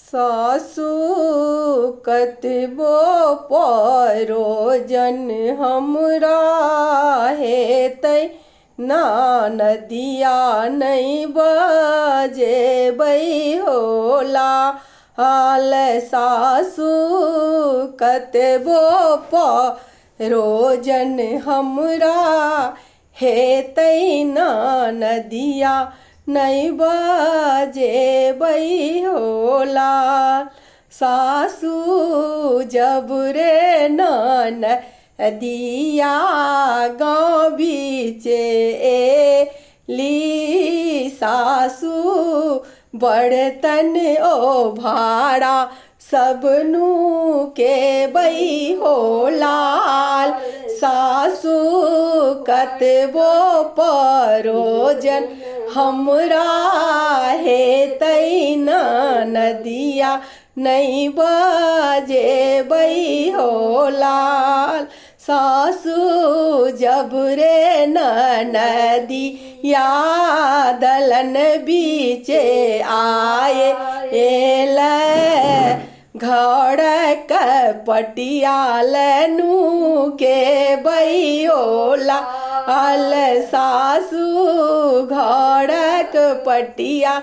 सासु कतबो परोजन हमरा हेतै ना नदिया नहि बजेबै होला हाल। सासु कतबो परोजन हमरा हेतै ना नदिया नहि बजेबै होला। सासु जब रे ननदिया गाँव बीचे एली, सासु बर्तन ओ भाड़ा सब के बई हो लाल। सासु कतबो परोजन हमरा हेतै ना नदिया नहि बजेबै हो लाल। सासु जब रे ननदिया दलन बीचे आए एलै, घरक पटिया लेनू के बइयोला अल। सासु घरक पटिया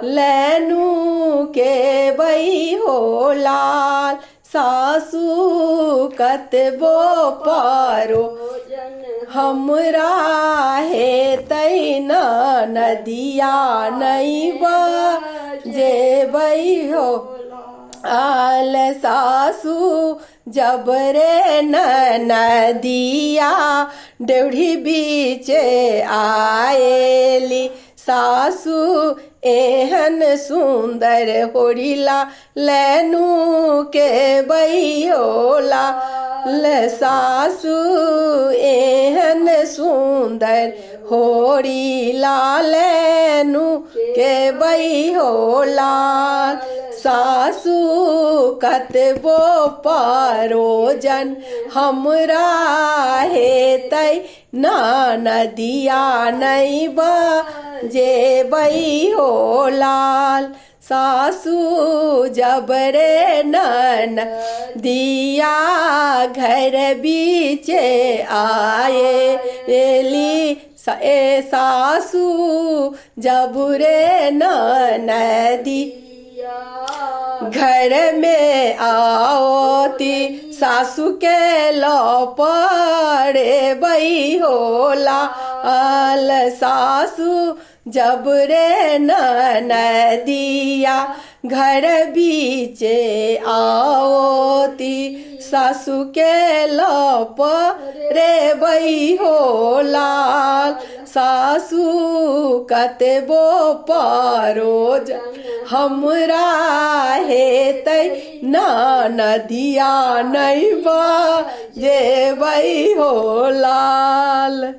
लेनू के बइहोला। सासु कतबो परो हमरा हेतै ना नदिया नहि बजेबै हो आल। सासु जब रे ननदिया डेढ़ी बीचे आएली, सासु एहन सुन्दर होरिला लेनू के बइयोला ले। सासु एहन सुन्दर होरिला लेनू के बइहोला। सासु कतबो परोजन हमरा हेतै ना नदिया नहि बजेबै हो लाल। सासु जब रे ननदिया घर बीचे आए एली, ए सासु जब रे ननदी घर में आओती, सासु के लपड़े बई होला अल। सासु जब रे ननदिया घर बीचे आओती, सासु के लप रे बई हो लाल। सासु कतबो परोज हमरा हेतै ना नदिया नहि बजेबै हो लाल।